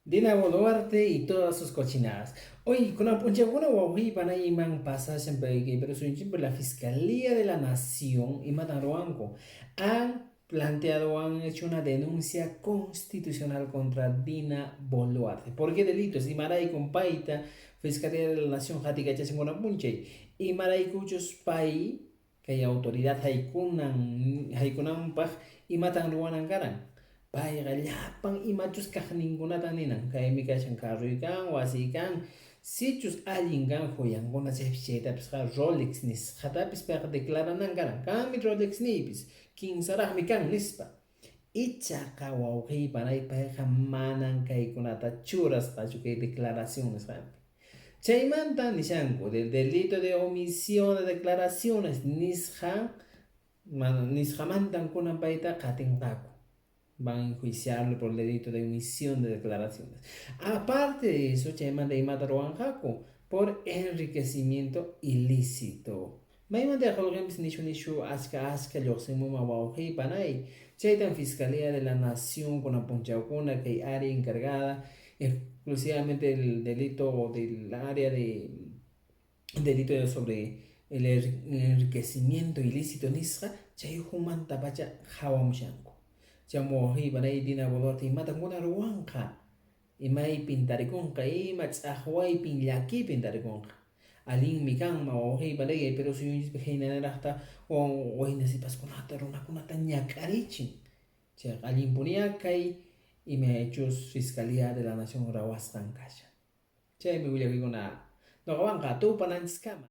Dina Boluarte y todas sus cochinadas. Hoy, kunan p'unchawkuna wawqiy panay iman pasashan kay Perú suyunchikpi la Fiscalía de la Nación imatan ruwanku. Han planteado, han hecho una denuncia constitucional contra Dina Boluarte. ¿Por qué delitos? Imaraykun payta Fiscalía de la Nación qatikachashan kunan p'unchay. Imaraykuchus pay kay autoridad haykunan haykunanpaq imatan ruwanan karan. Payqa llapan imachus kaqninkunatan ninan. Kaymi kashan carroy kan, wasiy kan, sichus allin kan joyankuna chaypis chaytapisqa Rolex nisqatapis payqa declaranan karan. Kanmi Rolex niypis, kinsaraqmi kan nispa. Ichaqa wawqiy panay payqa manan kaykunata churasqachu kay declaración nisqanpi. Chaymanta nishanku del delito de omisión de declaraciones nisqa nisqamantan kunan payta qatinqaku. Van a enjuiciarlo por el delito de omisión de declaraciones. Aparte de eso, chaymanta imata ruwanqaku por enriquecimiento ilícito. Maymanta qullqinpis nishu nishu achka achka lluqsimunman wawqiy panay. Chaytan Fiscalía de la Nación kunan p'unchawkuna kay área encargada exclusivamente del delito del área de delito sobre el enriquecimiento ilícito nisqa chay ukhumanta pacha qhawamushanku. Chaymi wawqiy panay Dina Boluarte imatan kunan ruwanqa, imaypin tarikunqa, ima ch'aqwaypin llakiypin tarikunqa. Allinmi kanman wawqiy panay kay Perú suyunchispi hinaniraqta wayna sipaskunata runakunata ñak'arichin. Chayqa allinpuniyá kay imayachus Fiscalía de la Nación rawasqan kashan. Chaymi willakuykuna nuqawanqa tupananchiskama.